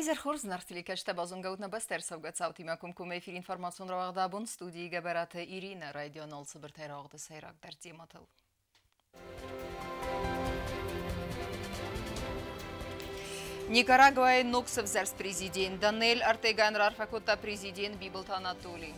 Уый хорз телекӕстӕ базонгӕут нӕ бӕстӕ ӕрцӕугӕ цаутимӕ комкоммӕ эфир информацион рауагъд абон студийы Гӕбӕраты Иринӕ радионал цыбыртӕй рауагъды сӕйрагдӕр темӕтыл. Никарагуайы ног сӕвзӕрст президент Даниэль Ортегайӕн раарфӕ кодта президент Бибылты Анатолий.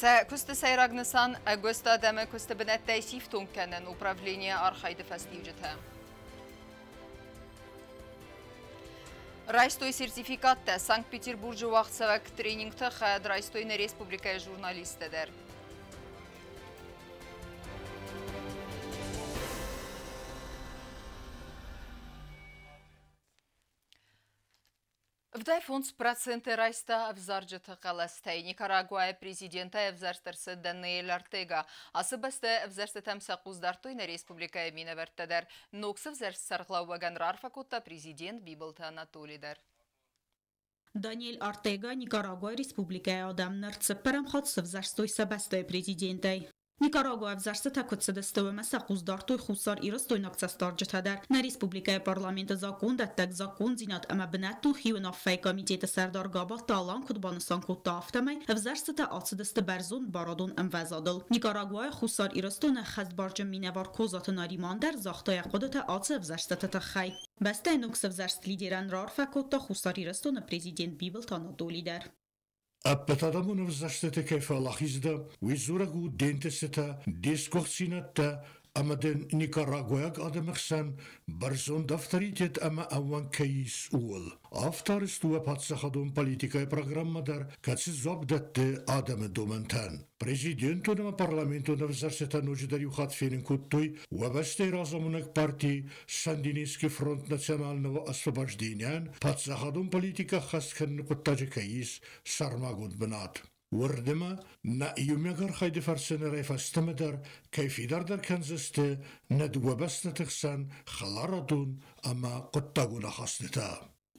Сӕ куысты сӕйраг нысан ӕгуыст адӕмы куысты бынӕттӕй сифтонг кӕнын управленийы архайды фӕстиуджытӕ. Райстой сертификаттӕ Санкт-Петербурджы уагъдцӕуӕг тренингты хайад райстой нӕ республикӕйы журналисттӕ дӕр. 75 проценты райста ӕвзарджыты хъӕлӕстӕй Никарагуайы президентӕй ӕвзӕрст ӕрцыд Даниэль Ортега. Ацы бӕстӕ ӕвзӕрстытӕм сӕ хъус дардтой нӕ республикӕйы минӕвӕрттӕ дӕр. Ног сӕвзӕрст сӕргълӕууӕгӕн раарфӕ кодта президент Бибылты Анатоли дӕр. Даниэль Ортега Никарагуайы республикӕйы адӕм ныр цыппӕрӕм хатт сӕвзӕрстой сӕ бӕстӕйы президентӕй. Никарагуа ӕвзӕрстытӕ куыд цыдысты, уымӕ сӕ хъус дардтой Хуссар Ирыстойнаг цӕстдарджытӕ дӕр. Нӕ республикӕйы парламенты закондӕттӕг, закондзинад ӕмӕ бынӕттон хиуынаффӕйы комитеты сӕрдар Габатты Алан куыд банысан кодта, афтӕмӕй ӕвзӕрстытӕ ацыдысты бӕрзонд барадон ӕмвӕзадыл. Никарагуайы Хуссар Ирыстоны ӕххӕстбарджын минӕвар Козаты Нариман дӕр загъта йӕ хъуыдытӕ ацы ӕвзӕрстыты тыххӕй. Бӕстӕйы ног сӕвзӕрст лидерӕн раарфӕ кодта Хуссар Ирыстоны президент Бибылты Анатоли дӕр. Ӕппӕтадӕмон ӕвзӕрстыты кӕй фӕуӕлахиз дӕ, уый дзурӕг у де нтыстытӕ, де сгуыхтдзинӕдтӕ ӕмӕ дын никарагуайаг адӕмы хсӕн бӕрзонд авторитет ӕмӕ ӕууӕнк кӕй ис, ууыл. Афтӕ арӕзт у уӕ паддзахадон политикӕйы программӕ дӕр, кӕцы дзуапп дӕтты адӕмы домӕнтӕн. Президентон ӕмӕ парламентон ӕвзӕрстытӕ ноджыдӕр иу хатт фенын кодтой, уӕ бӕстӕйы разамонӕг парти Сандинистский фронт национального освобождения паддзахадон политикӕ ӕххӕст кӕныны хъуыддаджы кӕй ис сӕрмагонд бынат. Уырны нӕ иумиаг архайды фӕрцы нырӕй фӕстӕмӕ дӕр кӕй фидардӕр кӕндзысты нӕ дыууӕ бӕстӕты хсӕн хӕларадон ӕмӕ хъуыддагон ахастытӕ.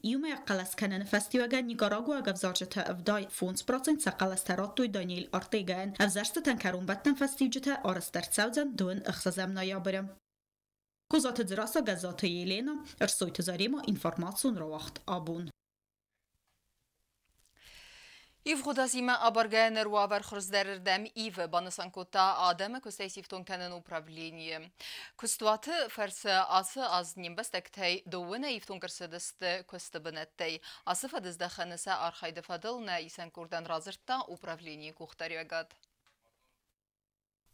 Иумӕйаг хъӕлӕс кӕныны фӕстиуӕгӕн никарагуаг ӕвзарджытӕ 75% сӕ хъӕлӕстӕ радтой Даниэль Ортегайӕн. Ӕвзӕрстытӕн кӕронбӕттӕн фӕстиуджытӕ арӕзт ӕрцӕудзӕн 26 ноябры. Козаты Дзерассӕ, Гӕззаты Елена, Ӕрсойты Зарема, информацион рауагъд «Абон». Ивгъуыд азимӕ абаргӕйӕ ныр уавӕр хуыздӕрырдӕм ивы, банысан кодта адӕмы куыстӕй сифтонг кӕнын управленийы. Куыстуаты фӕрцы ацы аз не мбӕстӕгтӕй дыууынӕй ифтонг ӕрцыдысты куысты бынӕттӕй. Ацы фӕдыздӕхӕны сӕ архайды фӕдыл нӕ исӕн къордӕн радзырдта управленийы къухдариуӕгад.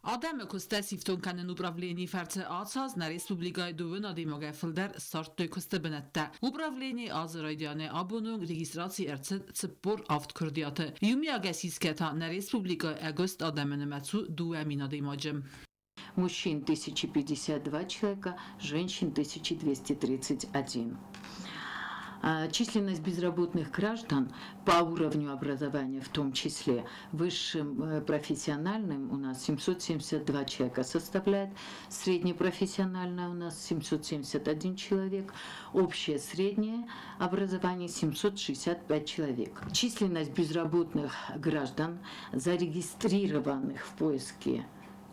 Адӕмы куыстӕй сифтонг кӕнын управленийы фӕрцы ацы аз нӕ республикӕйы дыууын адӕймагӕй фылдӕр ссардтой куысты бынӕттӕ. Управленийы азы райдианӕй абоны онг регистраци ӕрцыд 47 куырдиаты. Иумиагӕй сисгӕ та нӕ республикӕйы ӕгуыст адӕмы нымӕц у 2 000 адӕймаджы. Мужчин 1052 человека, женщин 1231. Численность безработных граждан по уровню образования, в том числе высшим профессиональным, у нас 772 человека составляет, среднепрофессиональное у нас 771 человек, общее среднее образование 765 человек. Численность безработных граждан, зарегистрированных в поиске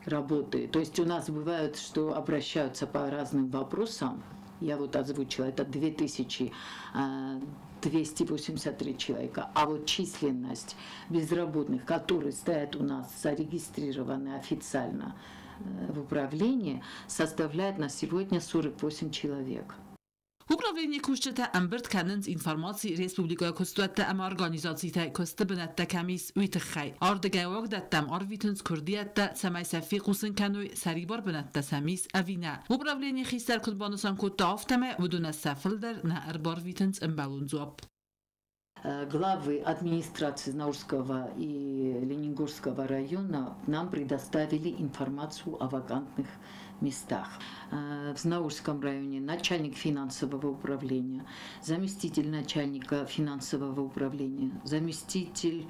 работы, то есть у нас бывает, что обращаются по разным вопросам, я вот озвучила, это 2283 человека. А вот численность безработных, которые стоят у нас зарегистрированы официально в управлении, составляет на сегодня 48 человек. Управленийы кусджытӕ ӕмбырд кӕнынц информаци республикӕйы куыстуӕттӕ ӕмӕ организацитӕй куысты бынӕттӕ кӕм ис, уый тыххӕй. Ардыгӕй уагдӕттӕм арвитынц куырдиӕттӕ, цӕмӕй сӕ фехъусын кӕной, сӕрибар бынӕттӕ сӕм ис ӕви нӕ. Управленийы хистӕр куыд банысан кодта, афтӕмӕй уыдонӕн сӕ фылдӕр нӕ ӕрбарвитынц ӕмбӕлон дзуапп. Главы администрации Знаурского и Ленингорского района нам предоставили информацию о вакантных местах. В Знаурском районе начальник финансового управления, заместитель начальника финансового управления, заместитель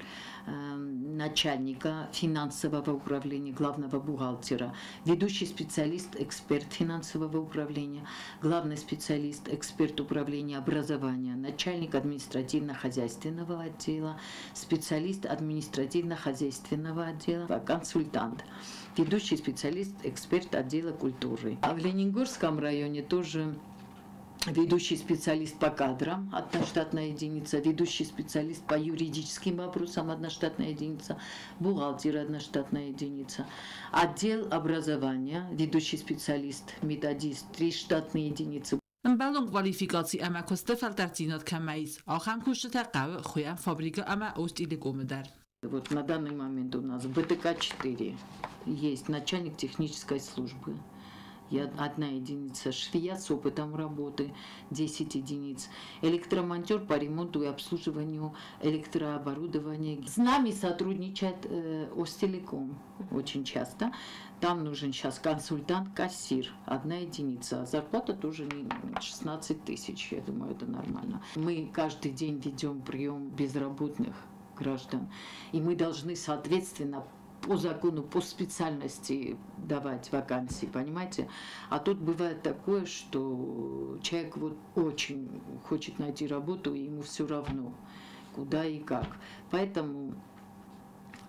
начальника финансового управления, главного бухгалтера, ведущий специалист, эксперт финансового управления, главный специалист, эксперт управления образования, начальник административно-хозяйственного отдела, специалист административно-хозяйственного отдела, консультант, ведущий специалист, эксперт отдела культуры. А в Ленингорском районе тоже ведущий специалист по кадрам, одна штатная единица, ведущий специалист по юридическим вопросам, одна штатная единица, бухгалтер, одна штатная единица, отдел образования, ведущий специалист, методист, 3 штатные единицы. Ӕмбӕлон квалификаци ӕмӕ куысты фӕлтӕрддзинад кӕмӕ ис, ахӕм кусджытӕ хъӕуы хуыйӕн фабрикӕ ӕмӕ Остелекомы дӕр. Вот на данный момент у нас в БТК-4 есть начальник технической службы. Я одна единица, швея с опытом работы 10 единиц, электромонтер по ремонту и обслуживанию электрооборудования. С нами сотрудничает Остелеком очень часто. Там нужен сейчас консультант-кассир, одна единица. Зарплата тоже не 16 тысяч, я думаю, это нормально. Мы каждый день ведем прием безработных граждан, и мы должны, соответственно, по закону, по специальности давать вакансии, понимаете? А тут бывает такое, что человек вот очень хочет найти работу, и ему все равно, куда и как. Поэтому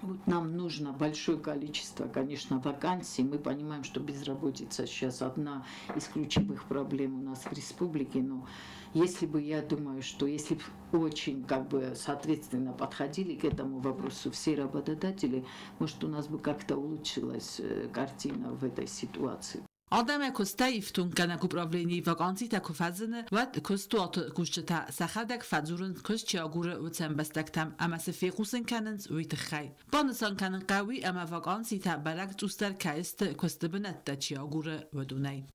вот нам нужно большое количество, конечно, вакансий. Мы понимаем, что безработица сейчас одна из ключевых проблем у нас в республике, но если бы, я думаю, что если бы очень как бы соответственно подходили к этому вопросу все работодатели, может, у нас бы как-то улучшилась картина в этой ситуации. Адӕмы куыстӕй ифтонггӕнӕг управленийы ваканситӕ куы фӕзыны, уӕд куыстуаты кусджытӕ сӕхӕдӕг фӕдзурынц куыст чи агуры, уыцы ӕмбӕстӕгтӕм ӕмӕ цы фехъусын кӕнынц, уый тыххӕй. Банысан кӕнын хъӕуы, ӕмӕ ваканситӕ бӕрӕг цъусдӕр кӕй сты, куысты бынӕттӕ чи агуры, уыдонӕй.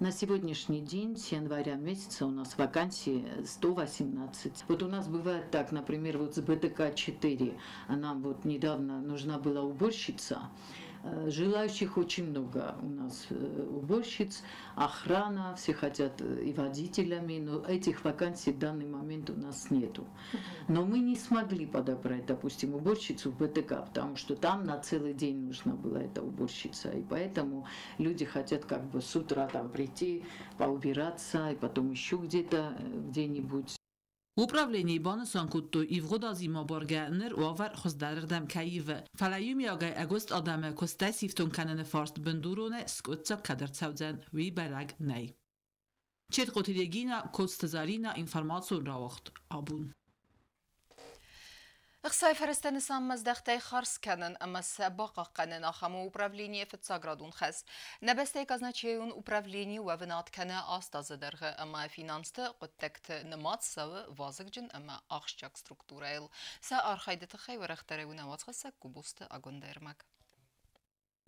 На сегодняшний день, с января месяца, у нас вакансии 118. Вот у нас бывает так, например, вот с БТК-4 нам вот недавно нужна была уборщица. Желающих очень много у нас уборщиц, охрана, все хотят и водителями, но этих вакансий в данный момент у нас нету. Но мы не смогли подобрать, допустим, уборщицу в БТК, потому что там на целый день нужна была эта уборщица, и поэтому люди хотят как бы с утра там прийти, поубираться, и потом еще где-то, где-нибудь. Управленийы банысан кодтой, ивгъуыд азимӕ абаргӕ ныр уавӕр хуыздӕрырдӕм кӕй ивы. Фӕлӕ иумиагӕй ӕгуыст адӕмы куыстӕй сифтонг кӕныны фарст бындуронӕй скъуыддзаг кӕд ӕрцӕудзӕн, уый бӕрӕг нӕй. Четкъоты Регина, Коцты Зарина, информацион рауагъд Абон. Ӕхцайы фӕрӕзтӕ нысанмӕздӕхтӕй хардз кӕнын ӕмӕ сӕ бахъахъхъӕнын ахӕм у управленийы фыццаградон хӕс. Нӕ бӕстӕйы казначейон управлени уӕвынад кӕны 8 азы дӕргъы ӕмӕ финансты хъуыддӕгты нымад цӕуы вазыгджын ӕмӕ ахсджиаг структурӕйыл. Сӕ архайды тыххӕй уӕрӕхдӕрӕй у нӕ уацхӕссӕг Губулты Агуындӕ ӕрмӕг.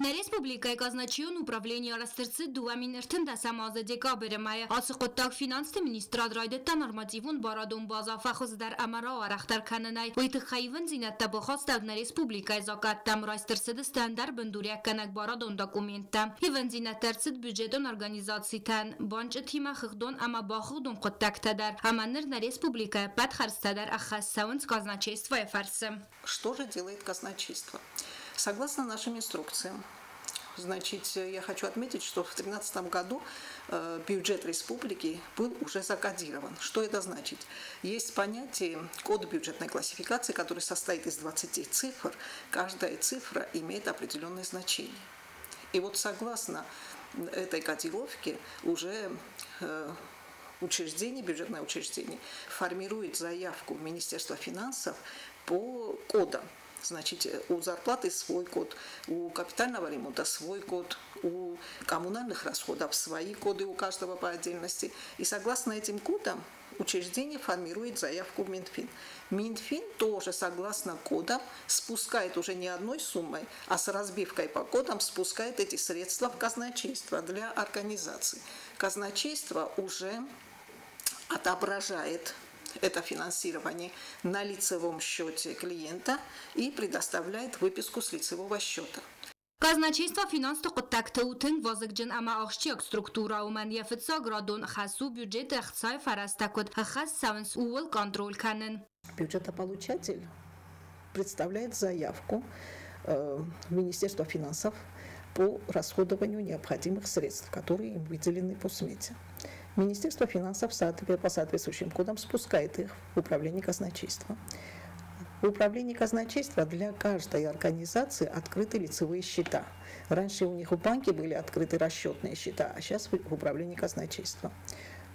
Нӕ республикӕйы казначейон управлени арӕзт ӕрцыд 2013 азы декабры мӕйы. Ацы хъуыддаг финансты министрад райдыдта нормативон барадон базӕ фӕхуыздӕр ӕмӕ рауӕрӕхдӕр кӕнынӕй. Уый тыххӕй ивындзинӕдтӕ бахастӕуыд нӕ республикӕйы закъӕттӕм, райст ӕрцыдысты ӕндӕр бындуриуӕггӕнӕг барадон документтӕ. Ивындзинӕдтӕ ӕрцыд бюджетон организацитӕн, банчытимӕ хыгъдон ӕмӕ бахыгъдон хъуыддӕгтӕ дӕр. Ӕмӕ ныр нӕ республикӕйы ӕппӕт хӕрдзтӕ дӕр ӕххӕст цӕуынц казначействойы фӕрцы. Что же делает казначейство? Согласно нашим инструкциям, значит, я хочу отметить, что в 2013 году бюджет республики был уже закодирован. Что это значит? Есть понятие код бюджетной классификации, который состоит из 20 цифр. Каждая цифра имеет определенное значение. И вот согласно этой кодировке уже учреждение, бюджетное учреждение формирует заявку в Министерство финансов по кодам. Значит, у зарплаты свой код, у капитального ремонта свой код, у коммунальных расходов свои коды у каждого по отдельности. И согласно этим кодам учреждение формирует заявку в Минфин. Минфин тоже согласно кодам спускает уже не одной суммой, а с разбивкой по кодам спускает эти средства в казначейство для организации. Казначейство уже отображает это финансирование на лицевом счете клиента и предоставляет выписку с лицевого счета. Казначейство финансты хъуыддӕгты у тынг вазыгджын ӕмӕ ахсджиаг структурӕ, уымӕн йӕ фыццаградон хӕс у бюджеты ӕхцайы фӕрӕзтӕ куыд ӕххӕст цӕуынц, ууыл контроль кӕнын. Бюджетополучатель Представляет заявку в Министерство финансов по расходованию необходимых средств, которые им выделены по смете. Министерство финансов по соответствующим кодам спускает их в управление казначейства. В управлении казначейства для каждой организации открыты лицевые счета. Раньше у них в банке были открыты расчетные счета, а сейчас в управлении казначейства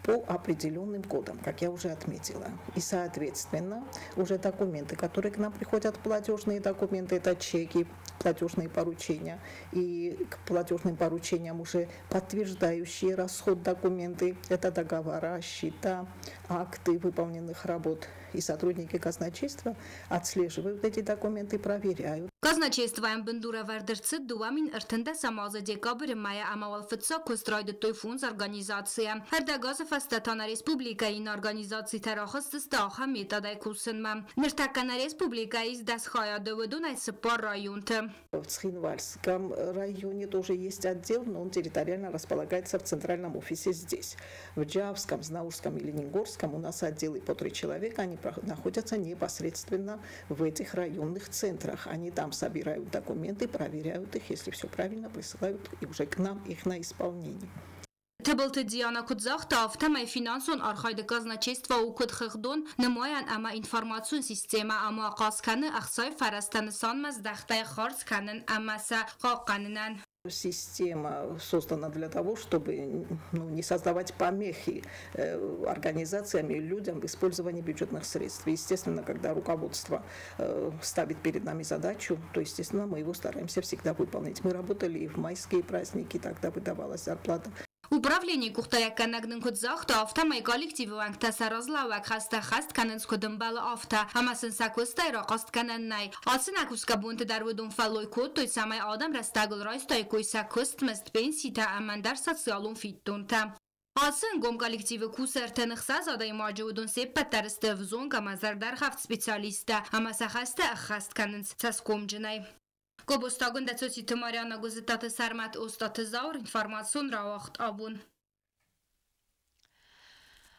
по определенным кодам, как я уже отметила. И, соответственно, уже документы, которые к нам приходят, платежные документы, это чеки, платежные поручения. И к платежным поручениям уже подтверждающие расход документы, это договора, счета, акты выполненных работ. И сотрудники казначейства отслеживают эти документы, проверяют. Казначействойӕн бындур ӕвӕрд ӕрцыд 2013 азы декабры мӕйы ӕмӕ уал фыццаг куыст райдыдтой фондз организацийӕ. Ӕрдӕг азы фӕстӕ та нӕ республикӕйы иннӕ организацитӕ рахызтысты ахӕм методӕй кусынмӕ. Ныртӕккӕ нӕ республикӕйы ис 10 хайады, уыдонӕй цыппар районты. В Цхинвальском районе тоже есть отдел, но он территориально располагается в центральном офисе здесь. В Джавском, Знаурском и Ленингорском у нас отделы по 3 человека, они находятся непосредственно в этих районных центрах. Они там собирают документы, проверяют их, если все правильно, присылают и уже к нам их на исполнение. Тыбылты Диана куыд загъта, афтӕмӕй финансон архайды казначейство у куыд хыгъдон, нымайӕн ӕмӕ информацион системӕ ӕмӕ ахъаз кӕны ӕхцайы фӕрӕзтӕ нысанмӕ здӕхтӕй хардз кӕнын ӕмӕ сӕ хъахъхъӕнынӕн. Система создана для того, чтобы, ну, не создавать помехи организациям и людям в использовании бюджетных средств. Естественно, когда руководство ставит перед нами задачу, то, естественно, мы его стараемся всегда выполнить. Мы работали и в майские праздники, тогда выдавалась зарплата. Управленийы къухдариуӕггӕнӕг нын куыд загъта, афтӕмӕй коллективы уӕнгтӕ сӕ разлӕууӕг хӕстӕ хӕст кӕнынц куыд ӕмбӕлы, афтӕ, ӕмӕ сын сӕ куыстӕй рахъаст кӕнӕн нӕй. Ацы нӕкусгӕ бонты дӕр уыдон фӕллой кодтой, цӕмӕй адӕм рӕстӕгыл райстаиккой сӕ куыстмызд, пенситӕ ӕмӕ ӕндӕр социалон фиддонтӕ. Ацы ӕнгом коллективы кусы 36 адӕймаджы, уыдон се ппӕт дӕр сты ӕвзонг ӕмӕ зӕрдӕргъӕвд специалисттӕ ӕмӕ сӕ хӕстӕ ӕххӕст кӕнынц цӕсгомджынӕй. Гобозты Агуындӕ, Цоциты Марианна, Гуызыттаты Сӕрмӕт, Остъаты Зауыр, информацион рауагъд абон.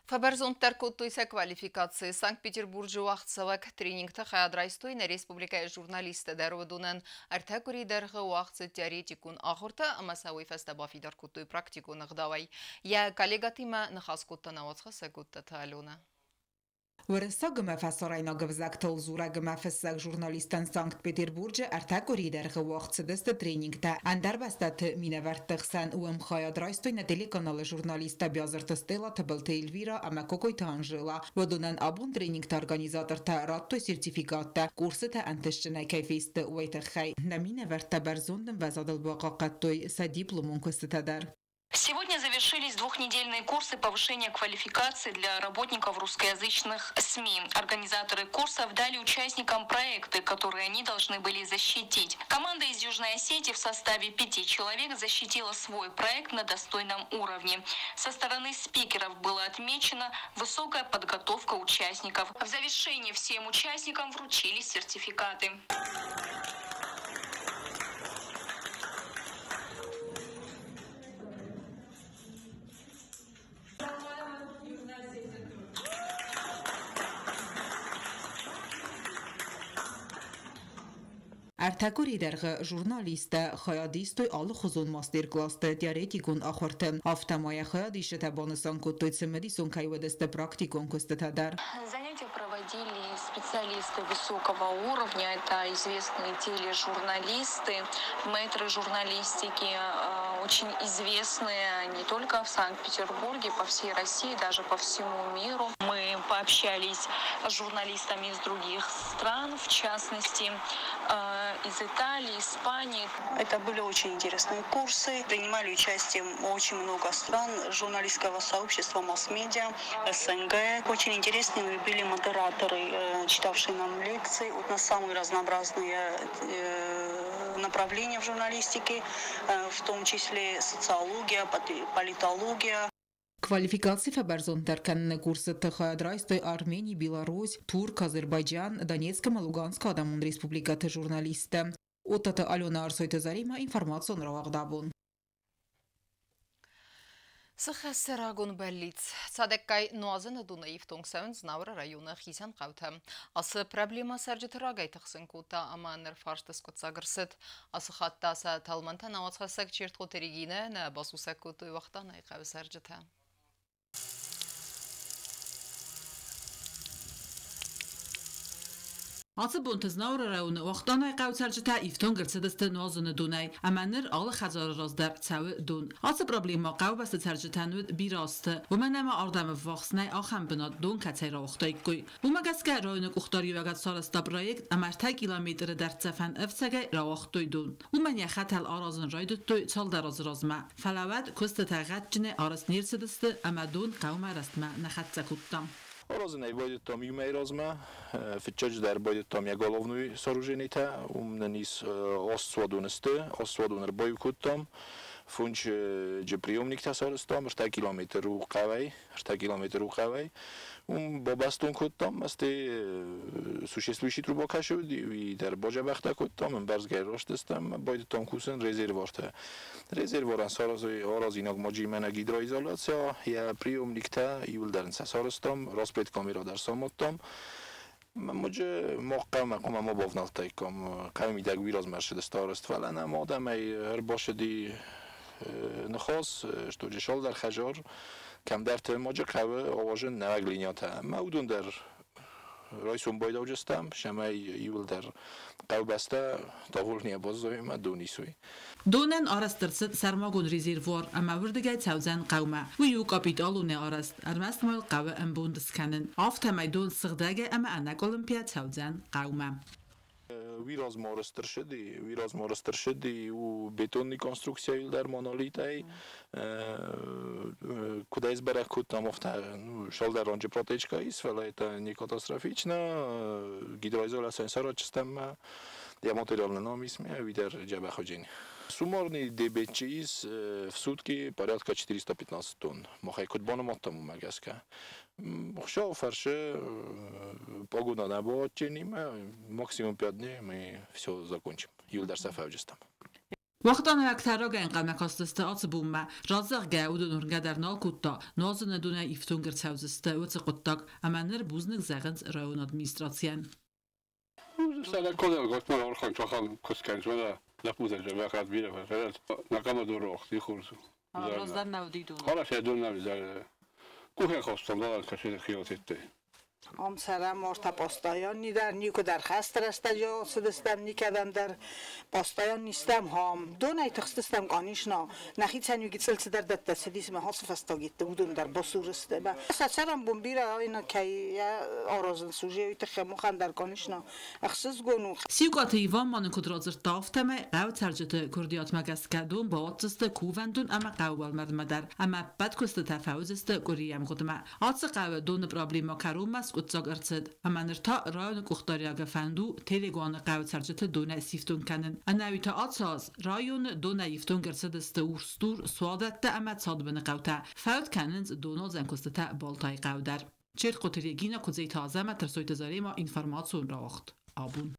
Фӕбӕрзонддӕр кодтой сӕ квалификаци. Санкт-Петербурджы уагъдцӕуӕг тренингты хайад райстой нӕ республикӕйы журналисттӕ дӕр. Уыдонӕн ӕртӕ къуыри дӕргъы уагъд цыд теоретикон ахуыртӕ ӕмӕ сӕ уый фӕстӕ бафидар кодтой практикон ӕгъдауӕй. Йӕ коллегӕтимӕ ныхас кодта нӕ уацхӕссӕг Гуттаты Аленӕ. Уырыссаг ӕмӕ фӕсарӕйнаг ӕвзӕгтыл дзурӕг ӕмӕ фыссӕг журналисттӕн Санкт-Петербурджы ӕртӕ къуырийы дӕргъы уагъд цыдысты тренингтӕ. Ӕндӕр бӕстӕты минӕвӕртты хсӕн уым хайад райстой нӕ телеканалы журналисттӕ Биазырты Стелла, Тыбылты Эльвира ӕмӕ Кокойты Анжела. Уыдонӕн абон тренингты организатортӕ радтой сертификаттӕ, курсытӕ ӕнтыстджынӕй кӕй фесты, уый тыххӕй. Нӕ минӕвӕрттӕ бӕрзонд ӕмвӕзадыл бахъахъхъӕдтой сӕ дипломон куыстытӕ дӕр. Сегодня завершились двухнедельные курсы повышения квалификации для работников русскоязычных СМИ. Организаторы курсов дали участникам проекты, которые они должны были защитить. Команда из Южной Осетии в составе 5 человек защитила свой проект на достойном уровне. Со стороны спикеров была отмечена высокая подготовка участников. В завершении всем участникам вручили сертификаты. Ӕртӕ къуырийы дӕргъы журналисттӕ хайад истой алыхуызон мастер-классты, теоретикон ахуырты. Афтӕ ма йӕ хайадисджытӕ банысан кодтой, цымыдисон кӕй уыдысты практикон куыстытӕ дӕр. Занятия проводили специалисты высокого уровня. Это известные тележурналисты, мэтры журналистики, очень известные не только в Санкт-Петербурге, по всей России, даже по всему миру. Мы пообщались с журналистами из других стран, в частности, из Италии, Испании. Это были очень интересные курсы. Принимали участие очень много стран, журналистского сообщества, масс-медиа, СНГ. Очень интересными были модераторы, читавшие нам лекции на самые разнообразные направления в журналистике, в том числе социология, политология. Квалификаци фӕбӕрзонддӕр кӕныны курсыты хайад райстой Армени, Беларусь, Турк, Азербайджан, Донецк ӕмӕ Луганскы адӕмон республикӕты журналисттӕ. Оттаты Алена, Арсойты Заремӕ, информацион рауагъд абон. Сыхӕссы рагон бӕллиц. Цадӕггай нуазыны доны ифтонг цӕуынц Знауыры районы хицӕн хъӕутӕ. Ацы проблемӕ цӕрджыты рагӕй тыхсын кодта ӕмӕ ныр фарст скъуыддзаг ӕрцыд. Ацы хатт та сӕ тӕлмӕнтӕ науӕдзхӕссӕг Чертхъоты Регинӕ нӕ басусӕг кодтой Вахтанайы хъӕуы цӕрджытӕ. Ацы бонты Знауыры районы Уахтъанайы хъӕуы цӕрджытӕ ифтонг ӕрцыдысты нуазыны донӕй, ӕмӕ ныр алы хӕдзары раз дӕр цӕуы дон. Ацы проблемӕ хъӕубӕсты цӕрджытӕн уыд бирӕ азты, уымӕн ӕмӕ ардӕм ӕввахс нӕй ахӕм бынат, дон кӕцӕй рауагътаиккой. Уымӕ гӕсгӕ районы къухдариуӕгад сарӕзта проект ӕмӕ 3 километры дӕрддзӕфӕн ӕфцӕгӕй рауагътой дон. Уымӕн йӕ хӕтӕл аразын райдыдтой цалдӕр азы размӕ. Фӕлӕ уӕд куыстытӕ гъӕдджынӕй арӕзт не рцыдысты ӕмӕ дон хъӕумӕ рӕстмӕ нӕ хӕццӕ кодта. Аразын ӕй байдыдтам иумӕ размӕ. Фыццаджыдӕр байдыдтам йӕ головной сооруженийтӕ. Уым нын ис 8 суадоны сты. 8 суадон ӕрбаиу кодтам. Фунчы приемниктӕ сарӕзтам, 3 километр у хъӕуӕй, 3 километр у хъӕуӕй. Уым бабӕстон кодтам, ӕсте существующий труба кӕсы уыди, уый дӕр баджабӕхтӕ кодтам, ӕмбӕрзгӕ растыстӕм, байдыдтам кусын резервуартӕ. Резервуарӕн аразинаг маджи мӕнӕ гидроизоляция, йӕ приемниктӕ иуылдӕр ын сӕ сарӕзтам, распредкамера дӕр самадтам. Маджы ма хъӕумӕ хъуамӕ ма бавнӕлдтаиккам, хъӕуы мидӕг уый размӕ ссыдысты арӕзт, фӕлӕ нӕм адӕмӕй ӕрбацыди ныхас, что цалдӕр хӕдзар кӕмдӕрты маджы хъӕуы ауазын нӕуӕг линиятӕ. Ӕмӕ уыдон дӕр райсом байдауджыстӕм, цӕмӕй иуылдӕр хъӕубӕстӕ довольные баззайой ӕмӕ дон исой. Донӕн арӕзт ӕрцыд сӕрмагонд резервуар ӕмӕ уырдыгӕй цӕудзӕн хъӕумӕ. Уый у капиталонӕй арӕзт, ӕрмӕст ма йыл хъӕуы ӕмбонд скӕнын. Афтӕмӕй дон сыгъдӕгӕй ӕмӕ ӕнӕкъуылымпыйӕ цӕудзӕн хъӕумӕ. Уый размӕ арӕзт ӕрцыди, у бетонный конструкцияйыл дӕр монолитӕй. Куыд ӕй сбӕрӕг кодтам, афтӕ цалдӕр ранджы протечка ис, фӕлӕ это не катастрофично. Гидроизоляцийӕн саразджыстӕм йӕ материал нын ам ис, уый дӕр дзӕбӕх уыдзӕни. Суммарный дебет ис в сутки порядка 415 тонн. Махӕй куыд банымадтам, уымӕ гӕсгӕ. Хуыцауы фӕрцы погода нӕ бауадзӕнимӕ, максимум 5 дней мы все закончим. Иуылдӕр сӕ фӕуджыстӕм. Вахтанайӕгтӕ рагӕй ӕнхъӕлмӕ кастысты ацы бонмӕ. Раззӕгъгӕ, уыдон уырнгӕ дӕр нал кодта, нуазыны донӕй ифтонг ӕрцӕудзысты уыцы хъуыддаг, ӕмӕ ныр бузныг зӕгъынц районы администрацийӕн. Раздӕр нӕ уыди дон. Ам цӕрӕм ӕртӕ постоянный дӕр, никуыдӕр хӕсты рӕстӕджы ацыдыстӕм, никӕдӕм дӕр постоянный стӕм хам. Донӕй тыхстыстӕм, конечно, нӕхицӕн иу гыццыл цыдӕр дӕттӕ цыдис ӕмӕ ацы фӕстагитты уыдон дӕр басур сты. Сӕ цӕрӕнбон бирӕ айна кӕй аразынц уже, уый тыххӕй махӕн дӕр, конечно, ӕхсызгон у. Сиукъаты Иван ма нын куыд радзырдта, афтӕмӕй хъӕуы цӕрджыты куырдиатмӕ гӕсгӕ дон бауадздзысты кувӕндон ӕмӕ хъӕуы уӕлмӕрдмӕ дӕр, ӕмӕ ӕппӕт куыстытӕ фӕуыдзысты къуырийы ӕмгъуыдмӕ. Ацы хъӕуы доны проблемӕ кӕронмӕ скъуыддзаг ӕрцыд, ӕмӕ ныр та районы къухдариуӕгы фӕнд у Телегуаны хъӕуы цӕрджыты донӕй сифтонг кӕнын. Ӕнӕуи та ацы аз районы донӕй ифтонг ӕрцыдысты Урсдур, Суадӕттӕ ӕмӕ Цадбыны хъӕутӕ. Фӕуд кӕнынц донуадзӕн куыстытӕ Балтайы хъӕуы дӕр. Чертхъоты Регина, Куыдзейты Азӕмӕт, Тӕрсойты Зарема, информацион рауагъд. Абон.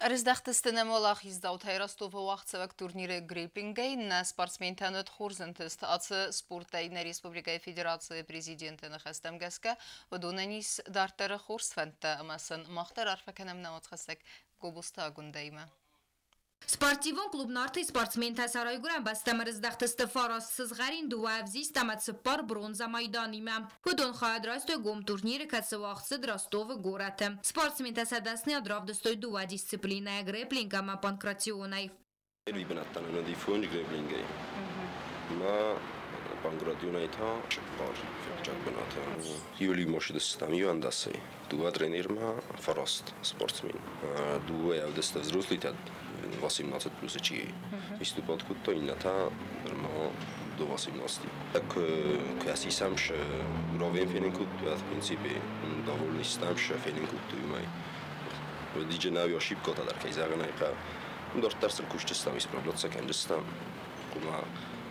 Ӕрыздӕхтысты нӕм уӕлахиздзаутӕй Ростовы уагъдцӕуӕг турниры грэпплингӕй. Нӕ спортсментӕн уыд хорз ӕнтыст. Ацы спортӕй нӕ республикӕйы федерацийы президенты ныхӕстӕм гӕсгӕ, уыдонӕн ис дарддӕры хорз фӕндтӕ ӕмӕ сын мах дӕр арфӕ кӕнӕм нӕ уацхӕссӕг Гобозты Агуындӕимӕ. Спортивон клуб «Нарты» спортсментӕ сӕ райгуырӕн бӕстӕм ӕрыздӕхтысты 9 сызгъӕрин, 2 ӕвзист ӕмӕ 4 бронзӕ майданимӕ. Уыдон хайад райстой гом турниры, кӕцы уагъд цыд Ростовы горӕты. Спортсментӕ сӕ дӕсныйад равдыстой 2 дисциплинӕйӕ – грэпплинг ӕмӕ панкратионӕй. Первый бынӕттӕн уыди фондз грэпплингӕй. Ма панкратионӕй та 4 фыццаг бынаты. Июли мошидыстам иуӕндӕсӕй. 2 тренермӕ 9 спортсмен. 2 ӕвдӕстӕ взрослыйтӕ 18 плюс чи выступать кодтой, иннӕ та нырма до 18. Кӕсисӕм шы уровень фенын кодтой, в принципе, довольны стӕм шы фенын кодтой уымӕй. Диджы нӕу ошибкӕтӕ дӕр, кӕй зӕгъын ӕй хъӕуы. Дарддӕр сын кусджыстӕм, исправляться кӕнджыстӕм. Хъуамӕ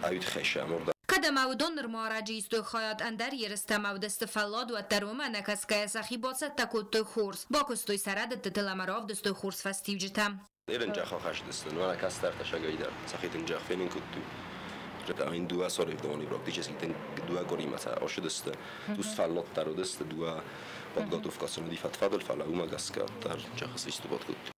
ӕвид хӕссӕм уырдӕм. Кӕд ӕмӕ уыдон нырма ӕрӕджы истой хайад ӕндӕр ерыстӕм ӕвдысты фӕллад, уӕддӕр уымӕ ӕнӕкӕсгӕйӕ сӕхи бацӕттӕ кодтой хорз. Бакуыстой сӕ рӕдыдтытыл ӕмӕ равдыстой хорз фӕстиуджытӕ. Ерынджах ахӕсдысты, нуара кӕстӕртӕ сагӕй дӕр сӕхи тынджах фенын кодтой. Ин дыууӕ соревновани практически тынг дыууӕ къуыримӕ ӕрцыдысты. Цъус фӕлладдӕр уыдысты, дыууӕ подготовка сын уыди фӕд-фӕдыл, фӕлӕ уымӕ гӕсгӕ дӕр зӕгъыс выступать кодтой.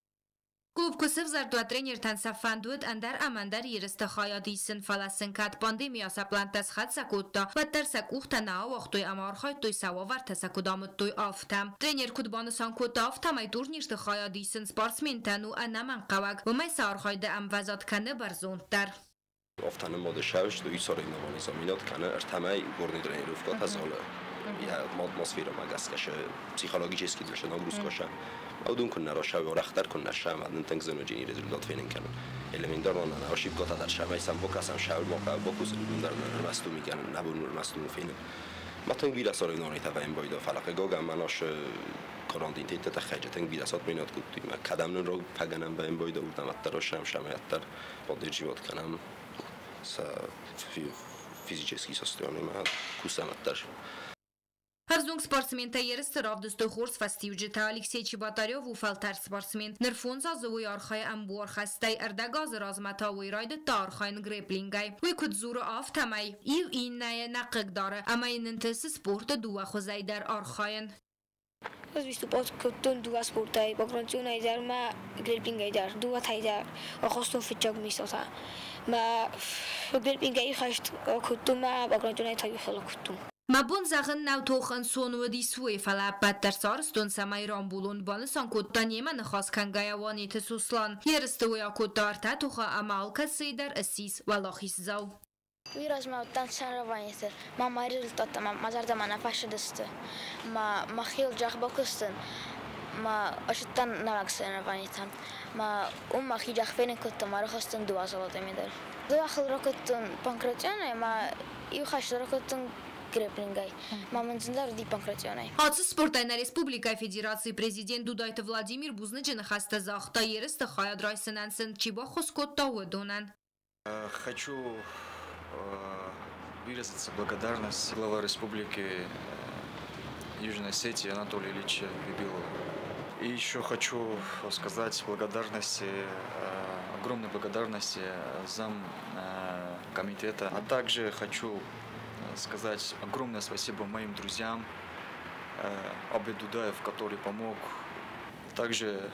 Клуб куы сӕвзӕрд, уӕд тренертӕн сӕ фӕнд уыд ӕндӕр ӕмӕ ӕндӕр ерысты хайад исын, фӕлӕ сын кӕд пандемийӕ сӕ плантӕ схӕццӕ кодта, уӕддӕр сӕ къухтӕ нӕ ауагътой ӕмӕ архайдтой, сӕ уавӕртӕ сӕ куыд амыдтой, афтӕ. Тренер куыд банысан кодта, афтӕмӕй турнирты хайад исын спортсментӕн у ӕнӕмӕнгхъӕуӕг, уымӕй сӕ архайды ӕмвӕзад кӕны бӕрзонддӕр. Афтӕ нымады сӕвзт уый соревновани заминад кӕны ӕртӕмӕй горный тренировкӕтӕ залы йӕ атмосферӕмӕ гӕсгӕ сӕ психологически дӕр сӕ нагрузка сӕ уыдон куыннӕ расауой, уӕрӕхдӕр куыннӕ сӕ ӕмӕ нын тынг зын уыди результат фенын кӕнын. Элементарно нӕ ошибкӕтӕ дӕр сӕмӕй сӕм бакӕсӕм, сӕ ма хъӕуы бакусын, уыдон дӕр нӕ ӕрмӕст уымӕй кӕнын, нӕ бон ӕрмӕст уымӕй фенын. Ма тынг бирӕ соревнованитӕ вӕййын байдайы, фӕлӕ хъыгагӕн мӕнӕ карантинты тыххӕй тынг бирӕ сатминад кодтой. Мӕ кӕдӕм нын рог фӕгӕнӕн вӕййын байдайы, уырдӕм ӕддӕр сӕм сӕмӕй ӕддӕр поддерживать кӕнӕм сӕ физический состояние кусӕм ӕддӕр. Ӕвзонг спортсментӕ ерысты равдыстой хорз фӕстиуджытӕ. Алексей Чеботарев у фӕлтӕрд спортсмен. Ныр 5 азы уый архайы ӕмбуархӕстӕй, ӕрдӕг азы размӕ та уый райдыдта архайын грэпплингӕй. Уый куыд дзуры, афтӕмӕй иу иннӕйы нӕ хъыгдары ӕмӕ йын ӕнтысы спорты дыууӕ хуызӕй дӕр архайын. Ӕз выступать кодтон дыууӕ спортӕй, панкратионӕй дӕр ӕмӕ грэпплингӕй дӕр. Дыууӕтӕй дӕр ахастон фыццаг местӕтӕ. Мӕ грэпплингӕй хӕст кодтон ӕмӕ панкратионӕй та иу кодтон. Мӕ бон зӕгъын нӕу, тох ӕнцон уыдис уый, фӕлӕ ӕппӕт дӕр сарӕзтон, цӕмӕй рамбулон, банысан кодта немӕ ныхас кӕнгӕйӕ Уанеты Сослан. Ерысты уый акодта ӕртӕ тохы ӕмӕ алкӕцыйы дӕр ссис уӕлахиздзау. Уый размӕ уыдтӕн соревнованиты, мӕ мӕ результаттӕ мӕ зӕрдӕмӕ нӕ фӕцыдысты. Мӕ мӕхиуыл джах бакуыстон, мӕ ацыдтӕн нӕуӕг соревнованитӕм. Мӕ уым мӕхи джах фенын кодтон, мӕ рахастон дыууӕ золотой медаль. Дыууӕ хыл ракодтон панкратионӕй, мӕ иу хӕст ракодтон грэпплингӕй. Мӕ мын зындӕр уыди панкратионӕй. Ацы спортӕй нӕ республикӕйы Федерацийы президент Дудайты Владимир бузныджы ныхӕстӕ загъта, ерысты хайад райсынӕн сын чи баххуыс кодта, уыдонӕн. Хочу выразиться благодарность глава республики Южной Осетии Анатолию Ильичу Бибилову. И еще хочу сказать благодарности, огромной благодарности зам комитета. А также хочу сказать огромное спасибо моим друзьям, Абе Дудаев, который помог, также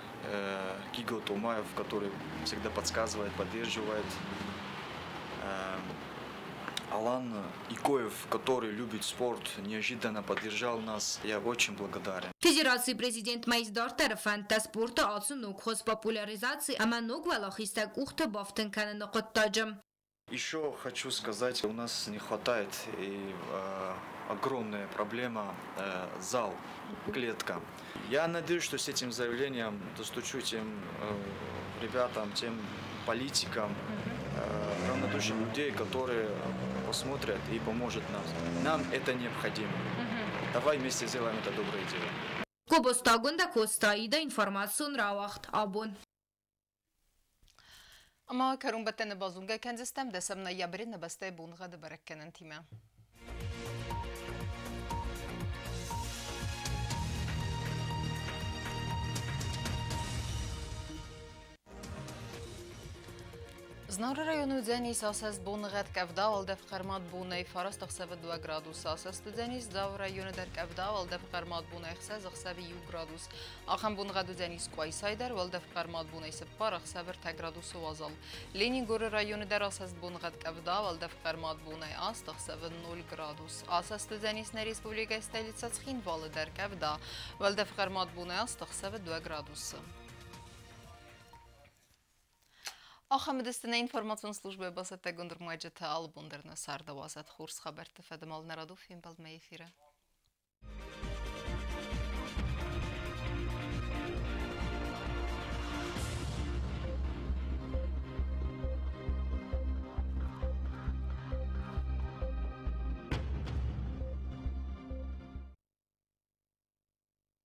Гиго Тумаев, который всегда подсказывает, поддерживает, Алан Икоев, который любит спорт, неожиданно поддержал нас. Я очень благодарен. Федерацийы президент ма ис дарддӕры фӕндтӕ спорты ацы ног хуыз популяризаци ӕмӕ ног уӕлахизтӕ къухты бафтын кӕныны хъуыддаджы. Еще хочу сказать, у нас не хватает и огромная проблема зал, клетка. Я надеюсь, что с этим заявлением достучу тем ребятам, тем политикам, равнодушным людей, которые посмотрят и поможет нам. Нам это необходимо. Давай вместе сделаем это доброе дело. Гобозты Агуындӕ, Коцты Аидӕ, информацион рауагъд «Абон». Ӕмӕ кӕронбӕттӕны базонгӕ кӕндзыстӕм 10 ноябры нӕ бӕстӕйы боныгъӕды бӕрӕггӕнӕнтимӕ. Знауыры районы уыдзӕнис асӕст боныгъӕд къӕвда, уӕлдӕф хъӕрмад бонӕй 9 ӕхсӕвы 2 градус. Асӕст уыдзӕнис Дзауы районы дӕр къӕвда, уӕлдӕф хъӕрмад бонӕй 6 ӕхсӕвы 1 градус. Ахӕм боныгъӕд уыдзӕнис Къуайсайы дӕр, уӕлдӕф хъӕрмад бонӕй 4 ӕхсӕвы 3 градусы уазал. Ленингоры районы дӕр асӕст боныгъӕд къӕвда, уӕлдӕф хъӕрмад бонӕй 8 ӕхсӕвы 0 градус. Асӕст уыдзӕнис нӕ республикӕйы столицӕ Цхинвалы дӕр къӕвда, уӕлдӕф хъӕрмад бонӕй 8 ӕхсӕвы 2 градусы. Ахӕм уыдысты нӕ информацион службӕйы бацӕттӕгонд ӕрмӕджытӕ. Алы бон дӕр нӕ царды уадзӕд хорз хабӕртты фӕдыл. Нӕ радон фембӕлдмӕ эфиры.